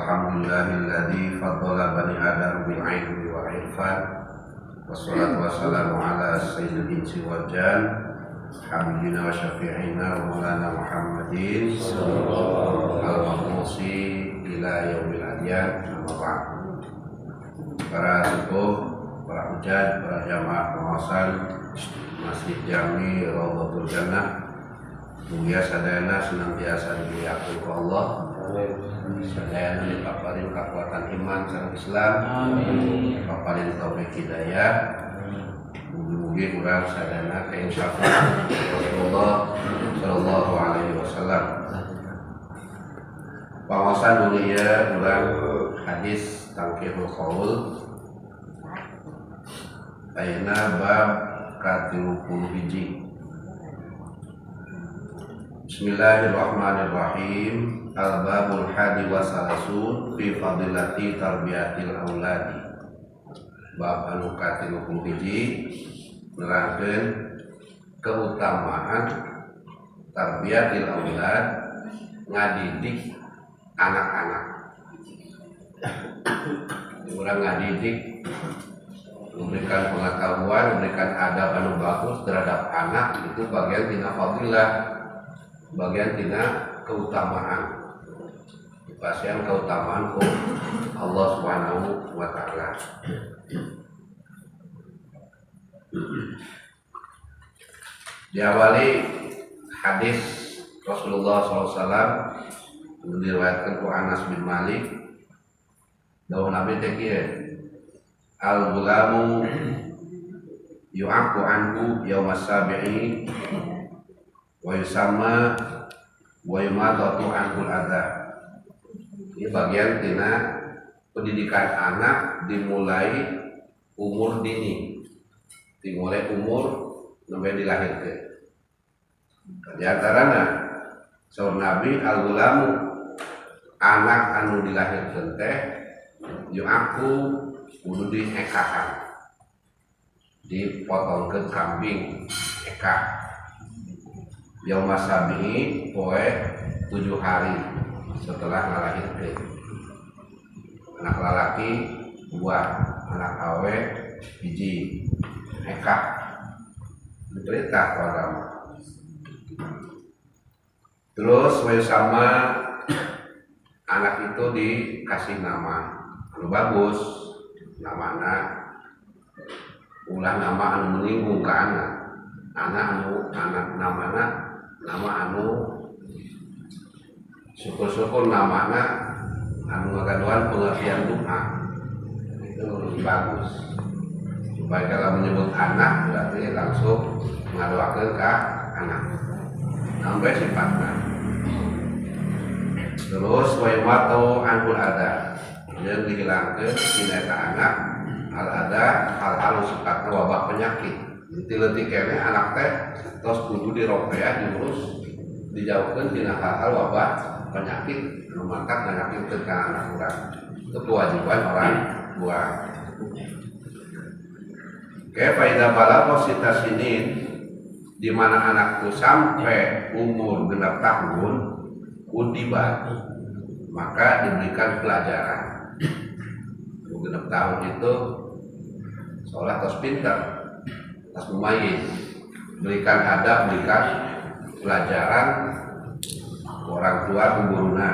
Alhamdulillahilladzi faddala bani Adam bil ilmi wal irfan. Wassalatu wassalamu ala sayyidil insi wal jan habibina wa syafi'ina wa maulana Muhammadin al-mabusi ila yaumil adyan. Amma ba'd. Para sepuh, para hujaj, para jamaah pengawasan Masjid Jami Raudhatul Jannah, mugia sadayana senantiasa dimuliakan ku Allah. Sadayana dipaparin kekuatan iman sareng Islam. Amin. Dipaparin taufik hidayah. Mugi-mugi urang sadayana kainsafan Rasulullah sallallahu alaihi wasallam. Pengawasan dunia urang hadis tangkihul qaul. Ayeuna bab ka-31. Bismillahirrahmanirrahim. Al-babul hadi wa salasun fi fadilati tarbiyatil auladi. Bab anu ka-31 nerangkeun keutamaan tarbiyatil aulad, ngadidik anak-anak. Urang ngadidik, memberikan pengetahuan, memberikan adab anu bagus terhadap anak, itu bagian tina fadilah, bagian tina keutamaan. Pasien keutamaan ku Allah Subhanahu wa taala. Diawali hadis Rasulullah SAW diriwayatkan ku Anas bin Malik bahwa Nabi teh kieu, al gulamu yu'aqu anhu yaumas sabi'i wa yusamma wa yumatatu anhu al-adha. Ini bagian tina pendidikan anak dimulai umur dini, dimulai umur sampai dilahirkan. Di antaranya saur Nabi, al-gulamu anak anu dilahirkan teh yu'aqu kudu diekahan, dipotongkeun kambing eka yauma sabi'i poe 7 hari setelah ngalahirkeun. Anak lalaki 2, anak awe 1, eka diperintah ku agama. Terus sama anak itu dikasih nama anu bagus, nama anak ulah nama anu menyinggung ke anak, anak anu anak namana nama anu syukur-syukur namana anu ngagaduhan pengertian doa, itu lebih bagus. Supaya kalau menyebut anak berarti langsung ngadoakeun ka anak sampai sifatna. Terus wa yumatu anhul adha, yang dihilangkeun tina eta anak al adha hal-hal sifatna wabah penyakit. Jadi leutik keneh anak teh tos kudu diropeah, diurus, dijauhkeun tina hal-hal wabah penyakit anu mantak nganyakitkeun ka anak urang. Itu kewajiban orang tua. Oke, faida balagha sita sinin, di mana anak itu sampai umur 6 tahun, udiba, maka diberikan pelajaran. Umur 6 tahun itu seolah tos pintar, tos mumayyiz, berikan adab, berikan pelajaran orang tua guruna,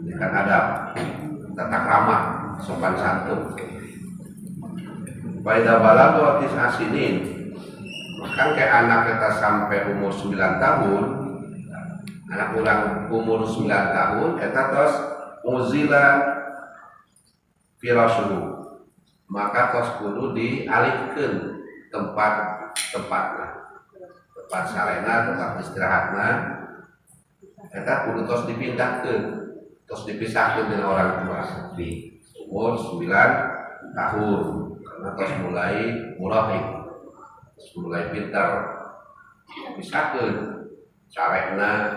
berikan adab, tata krama, sopan santun. Faida balagha tis'a sinin, maka kayak anak kita sampai umur 9 tahun, anak urang umur 9 tahun, eta tos uzila firasuhu, maka tos kudu dialihkeun tempat-tempatna, tempat sarena, tempat istirahatna, eta kudu tos dipindahkeun, tos dipisahkeun dengan orang tua di umur 9 tahun, karena tos mulai murahik, tos mulai pintar, pisahkeun sarena,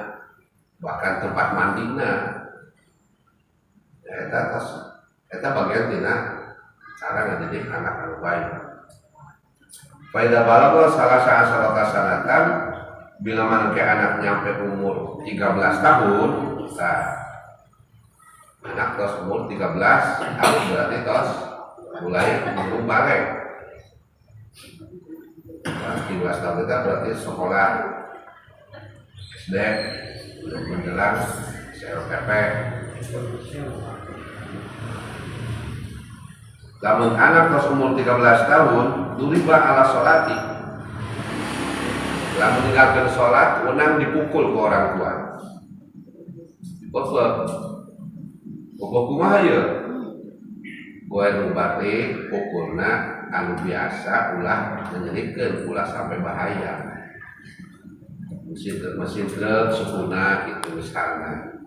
bahkan tempat mandina, ya, eta tos, eta bagian tina cara ngadidik anak anu baik. Faida balagha salasa asarata sanatan, bila mana ke anak nyampe umur 13 tahun, nah, Anak tos umur 13 tahun berarti tos mulai umur balik. 13 tahun kita berarti sekolah SD menjelang SLTP. Lamun anak tos umur 13 tahun duriba ala sholati. Lamun meninggalkan sholat, wenang dipukul ke orang tua. Dipukul. Pukul kumaha ieu? Goe nu balik pukulna anu biasa ulah menyerikeun, ulah sampai bahaya. Mesin truk sukuna gitu misalnya.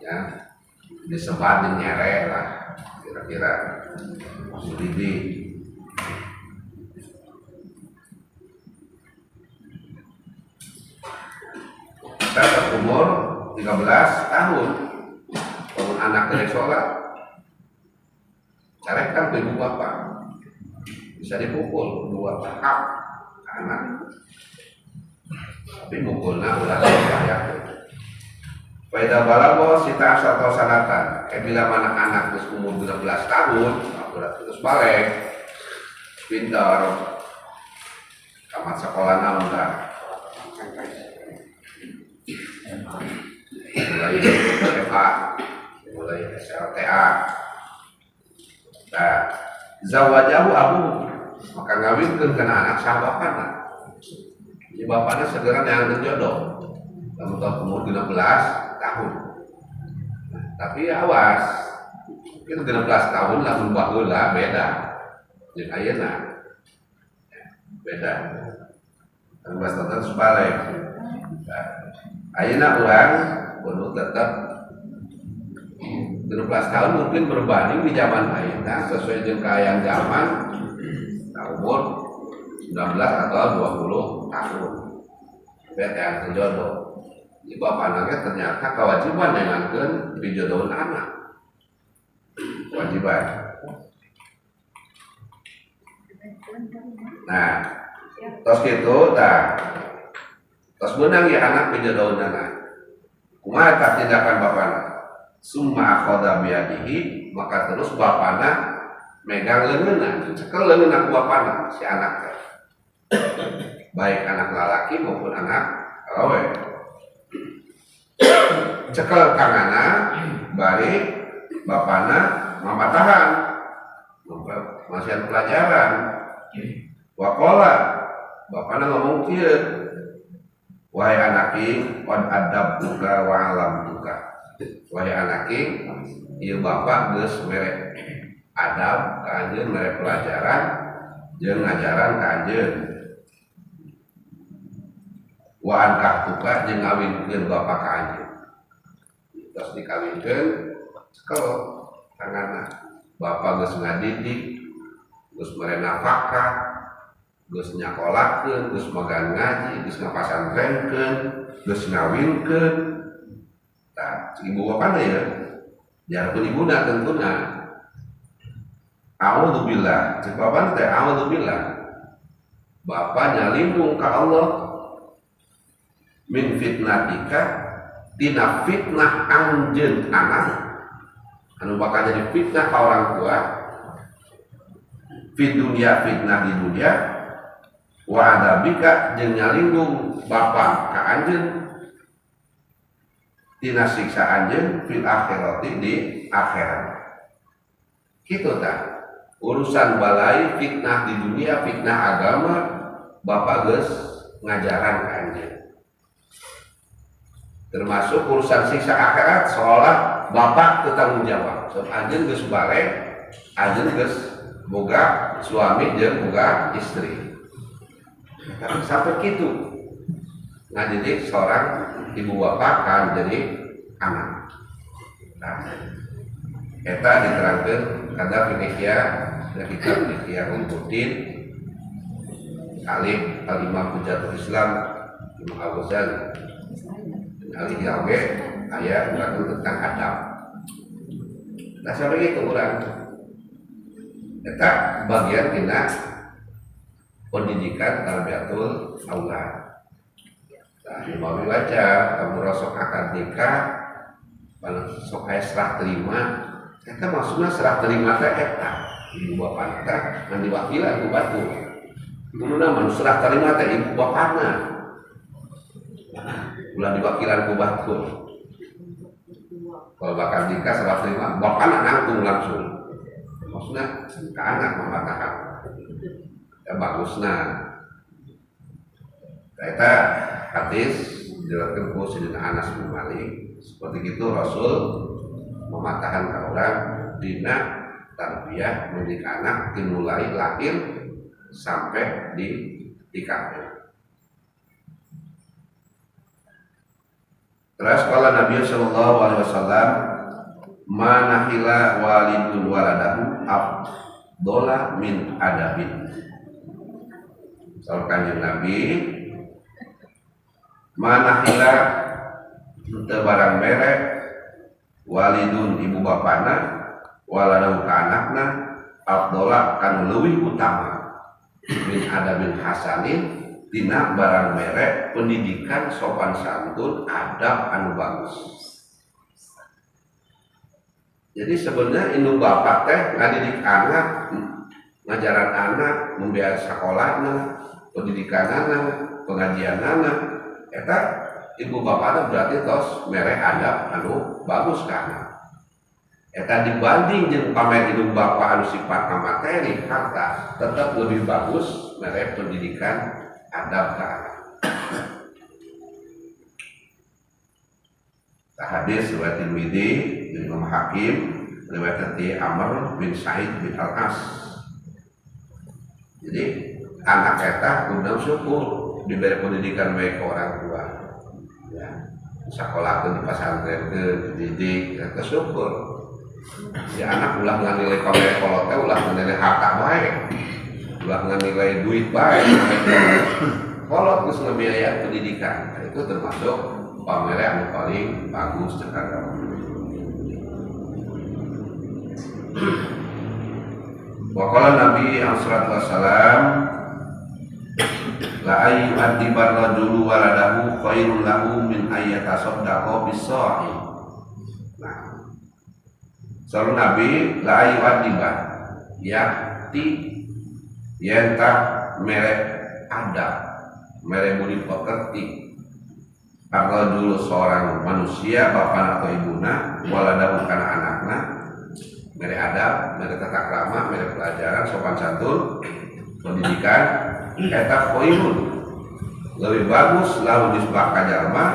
Ya. Disebat jeung nyere lah kira-kira. Dididik. Kita umur 13 tahun, bangun anak dari sholat, carekan ke ibu bapak, bisa dipukul dua tahap anak, tapi mukulnya ulah bahaya. Pada balago sita atau sanatan, bila mana anak terus umur 13 tahun, berarti terus balik, pintar, tamat sekolah naon dah. Mulai SMA, mulai SLTA. Nah, zawajahu abu, maka ngawinkeun kana anak sah bapana. Jadi bapana segera neangan jodoh. Lamun tah umur 16 tahun. Nah, tapi awas, mungkin 16 tahun lamun baheula beda. Jeung ayeuna beda. 16 tahun terus balik. Nah, ayeuna urang kudu tetap 16 tahun mungkin berbanding di zaman ayeuna sesuai jeung kaayaan zaman, nah, umur 19 atau 20 tahun. Beda yang jodoh. Jadi bapak anaknya ternyata kewajiban nengankeun pijodohan anak. Kewajiban. Nah, tos kitu tah. Tos meunang ya anak pijodohan anak. Kumaha tah tindakan bapana? Summa akhadha biyadihi, maka terus bapana megang leungeunna, cekel leungeunna ku bapana si anak teh. Baik anak lalaki maupun anak awewe. Cekel tanganna bari bapana mamatahan masihan pelajaran. Waqala bapana ngomong kieu, wahai anaki qad adabtuka wa alamtuka. Wahai anaki, ieu bapak geus mere adab ka anjeun, mere pelajaran jeung ngajaran ka anjeun. Wa ankahtuka jeung ngawinkeun bapak ka anjeun. Terus dikawinkeun cekel tanganna. Bapak geus ngadidik, geus mere nafkah, geus nyakolakeun, geus magan ngaji, geus ngapasantrenkeun, geus ngawinkeun. Tah, ibu bapana ya, biarpun ibuna tentuna. A'udzubillah, cek bapana teh a'udzubillah. Bapa nyalindung ka Allah min fitnatika tina fitnah anjeun anak anu bakal jadi fitnah ka orang tua, fid dunya fitnah di dunia, wa adabika jeung nyalindung bapa ka anjeun tina siksa anjeun fil akhirati di akhirat. Kitu tah urusan balai fitnah di dunia, fitnah agama, bapak geus ngajaran ka anjeun. Termasuk urusan siksa akhirat seolah bapak bertanggung jawab. Sebab anjeun geus balik, anjeun geus boga suami jeung boga istri. Tapi sampai kitu ngadidik seorang ibu bapak kan jadi anak. Nah, eta diterangkeun kada fikih ya kitab Ihya Ulumuddin Alif Al-Imam Hujatul Islam Imam Al-Ghazali. Alif oge aya nerangkeun tentang adab. Nah, sampai gitu urang. Eta bagian tina pendidikan tarbiyatul aulad. Nah, mau baca kamu rosok akad nikah Sok aya serah terima eta maksudna serah terima teh eta ibu bapana teh ngan diwakilan ku batur. Kuduna mah serah terima teh ibu bapana. Ulah diwakilan ku batur. Kalau bakal nikah serah terima bapana nangtung langsung. Maksudnya ke anak mematakan. Ya bagusna. Eta hadis diriwayatkan ku Sayyidina Anas bin Malik. Seperti itu Rasul mematahkan ke orang dina tarbiyah mendidik anak dimulai lahir sampai di nikah. Terus qala Nabi sallallahu alaihi wasallam manahila walidun waladahu afdola min adabin. Saur Kanjeng Nabi manahila teu barang mere walidun ibu bapana waladahu ka anakna afdola kanu leuwih utama min adabin hasanin dina barang mere pendidikan sopan santun adab anu bagus. Jadi sebenarnya indung bapak teh ngadidik anak, ngajaran anak, membiayai sekolahna, pendidikanana, pengajianana, eta ibu bapakna berarti tos mere adab anu bagus ka anak. Eta dibanding jeung pamer indung bapak anu sifatna materi harta, tetap lebih bagus mere pendidikan adab ka anak. Hadis riwayat Tirmidzi dari Imam Hakim, riwayat dari Amr bin Sa'id bin Al-As. Jadi anak eta kudu syukur diberi pendidikan baik ke orang tua. Ya, sekolahkeun di pasantrenkeun, dididik, eta syukur. Ya anak ulah nganilai pamere kolot teh ulah nganilai harta bae. Ulah nganilai duit bae. Kolot geus ngabiayaan pendidikan. Nah, itu termasuk pamere anu paling bagus cek agama. Wa qala Nabi sallallahu alaihi wasallam la ayu adibar rajulu waladahu khairul lahu min ayyatasaddaqa bis-sa'i. Nah, saur Nabi la ayu adibar yakti yen tah mere adab, mere budi pekerti ar-rajulu seorang manusia bapak atau ibuna waladahu kana anakna mere adab, mere tata krama, mere pelajaran sopan santun, pendidikan eta khairun lebih bagus lahu disebah kajalma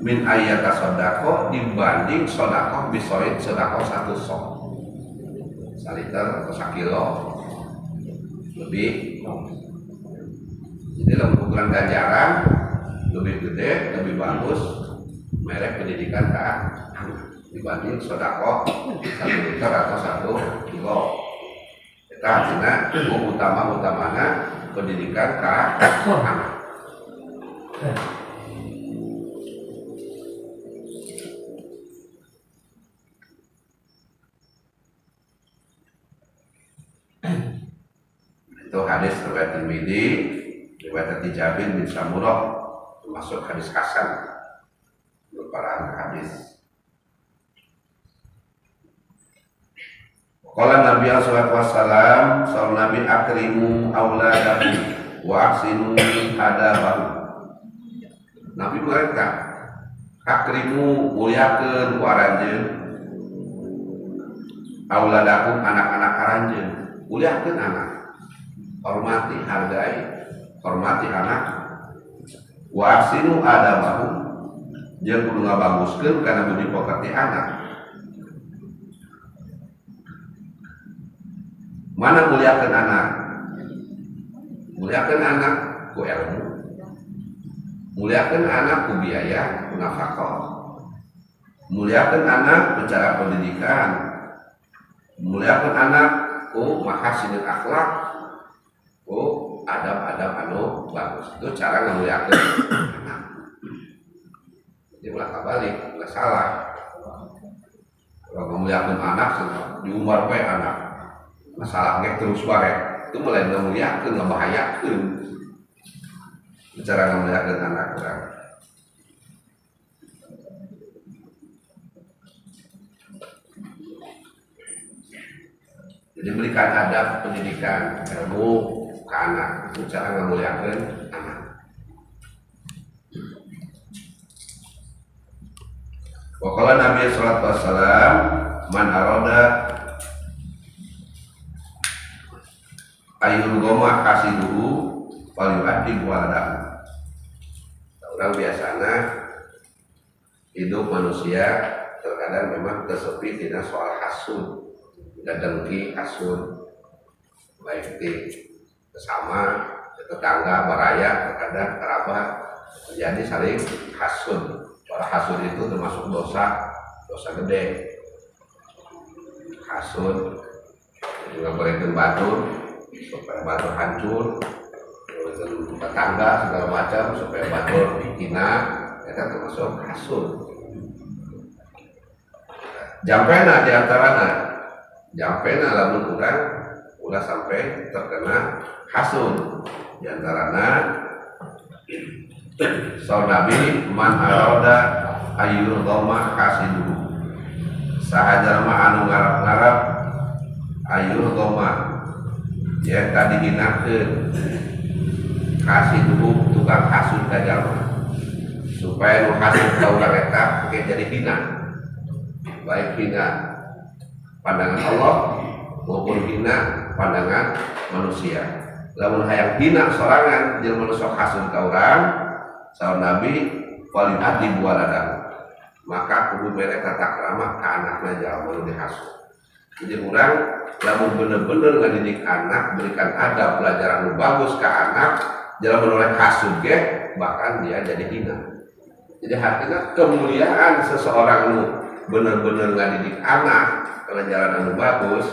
min ayata sodako dibanding sodako bisoid sodako satu sok saliter atau sakilo lebih. Jadi dalam ukuran ganjaran lebih gede, lebih bagus merek pendidikan ke dibanding sodako 1 liter atau 1 kilo. Kita artinya utama-utamanya pendidikan ke anak. Itu hadis riwayat Tirmidzi, riwayat Jabir bin Samurah, termasuk hadis hasan menurut para ahli hadis. Qala Nabi sallallahu alaihi wasallam, saur Nabi akrimu auladakum wa ahsinu adabahu. Nabi mereka akrimu muliakeun ku aranjeun auladakum anak-anak aranjeun, muliakeun anak, hormati, hargai, hormati anak. Wa ahsinu adabahu jeung kudu ngabaguskeun kana budi pekerti anak. Mana muliakeun anak? Muliakeun anak ku ilmu, muliakeun anak ku biaya, ku nafkah, muliakeun anak ku cara pendidikan, muliakeun anak ku mahasinil akhlak, ku adab-adab anu bagus. Itu cara ngamuliakeun anak. Jadi ulah kabalik, ulah salah. Kalau ngamuliakeun anak diumbar bae anak, masalah ge terus bae. Itu mulai ngamuliakeun, ngabahayakeun. Cara ngamuliakeun anak urang. Jadi berikan adab pendidikan ilmu ke anak, itu cara ngamuliakeun anak. Wa qala Nabi sallallahu alaihi wasallam man arada ayul goma kasiduhu falyu'addib waladahu. Orang biasanya hidup manusia terkadang memang tersepi tidak soal hasud dan dengki hasud, baik di sesama, tetangga, baraya, terkadang kerabat terjadi saling hasud. Soal hasud itu termasuk dosa, dosa gede. Hasud juga boleh batur supaya batur hancur, tetangga segala macam supaya batur hina, itu termasuk hasud. Jampena diantarana, jampena lamun urang ulah sampai terkena hasud. Diantarana saur Nabi man arada ayyurdama hasiduhu, saha jalma anu ngarap-ngarap ayyurdama ya tadi hinakeun hasiduhu tukang hasud ka jalma, supaya nu hasud ka urang eta engke jadi hina, baik hina pandangan Allah maupun hina pandangan manusia. Lamun hayang hina sorangan jelema nu sok hasud ka urang, saur Nabi walidati waladahu, maka kudu mere tata krama ka anakna jalma nu dihasud. Jadi urang lamun bener-bener ngadidik anak, berikan adab pelajaran nu bagus ka anak, jalma nu rek hasud ge bahkan dia jadi hina. Jadi artinya kemuliaan seseorang nu bener-bener ngadidik anak karena jalan anu bagus,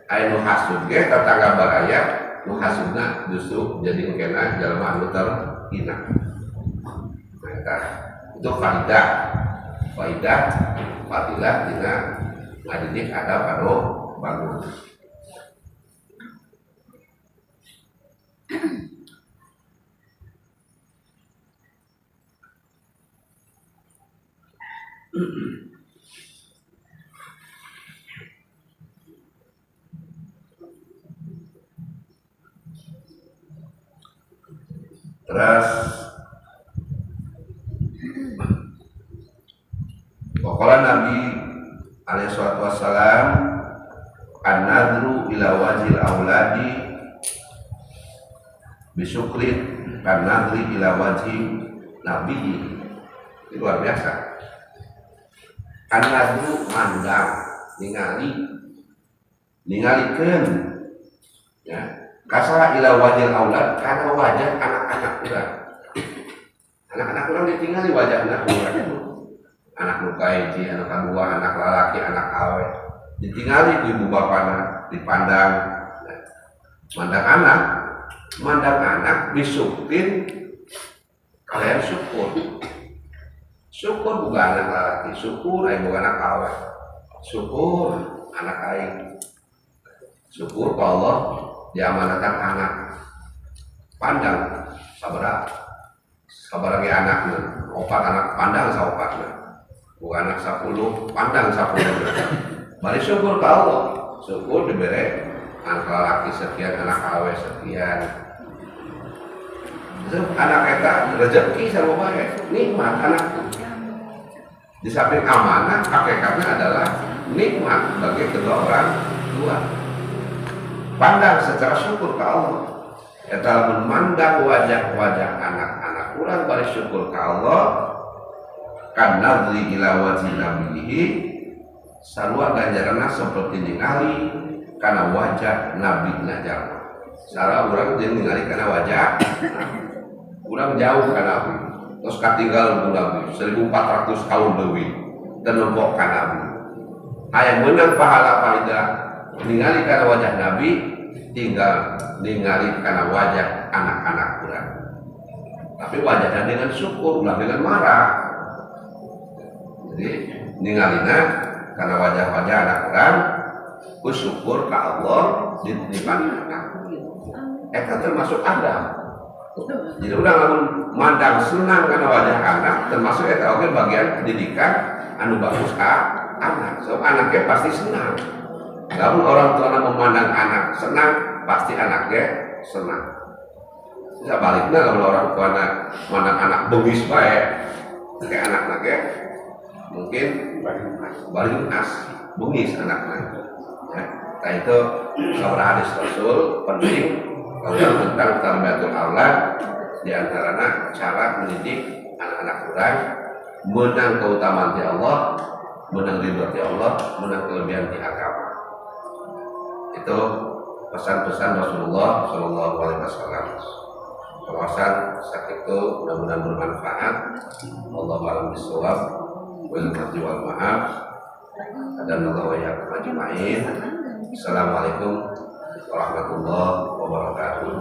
aya nu hasud ge tetangga baraya nu hasudna justru jadi kena jalma anu terhina. Nah, itu faidah, faidah fadilah dina ngadidik adab anu bagus. Terus waqala Nabi alaihi salatu wassalam an-nadru ila wajhil auladi bisyukrin kan-nadri ila wajhi nabiyyi. Ini luar biasa. An-nadru mandang, ningali, ningalikeun ya, kasara ila wajhil aulad karena wajah anak-anak urang. Anak-anak urang ditingali wajahna urang. Anak nu kahiji, anak kadua, anak lalaki, anak awe. Ditingali ku ibu bapana, dipandang. Mandang anak, mandang anak disuktin kalian syukur. Syukur bukan anak lalaki, syukur aing bukan anak awe. Syukur anak aing. Syukur ke Allah diamanatkan anak. Pandang sabaraha sabaraha ge anakna, opat anak pandang saopatna. Bukan anak 10, pandang 10. Bari syukur ke Allah, syukur dibere anak lalaki sekian, anak awe sekian. Itu anak eta rezeki sama bae, nikmat anak. Di samping amanah, hakikatnya adalah nikmat bagi kedua orang tua. Pandang secara syukur ke Allah. Eta lamun mandang wajah-wajah anak-anak urang bari syukur ke Allah, kan nadri ila wajhi nabihi sarua ganjaranna seperti ningali kana wajah nabi jalma. Sarua urang jeung ningali kana wajah urang jauh ka nabi. Terus katinggal ku nabi 1400 tahun leuwih teu nembok ka nabi. Aya meunang pahala faidah ningali kana wajah nabi, tinggal ningali kana wajah anak-anak urang. Tapi wajahnya dengan syukur, ulah dengan marah. Jadi ningalina karena wajah-wajah anak urang, bersyukur ke Allah dititipan anak. Eta termasuk adab. Jadi urang lamun mandang senang karena wajah anak, termasuk eta oge bagian pendidikan anu bagus ka anak. So anaknya pasti senang. Lamun orang tua memandang anak senang, pasti anaknya senang. Sebaliknya, kalau orang tua memandang anak bengis bae, kayak anak-anaknya mungkin balik as bengis anaknya. Ya. Nah, itu seorang hadis Rasul penting kalau tentang tarbiyatul aulad, diantaranya cara mendidik anak-anak kurang menang keutamaan di Allah, menang ridho di Allah, menang kelebihan di agama. Itu pesan-pesan Rasulullah Shallallahu Alaihi Wasallam. Pengawasan sakitu, mudah-mudahan bermanfaat. Wallahu a'lam bishawab wal wal maaf. Dan Allah wa ajma'in. Assalamualaikum warahmatullahi wabarakatuh.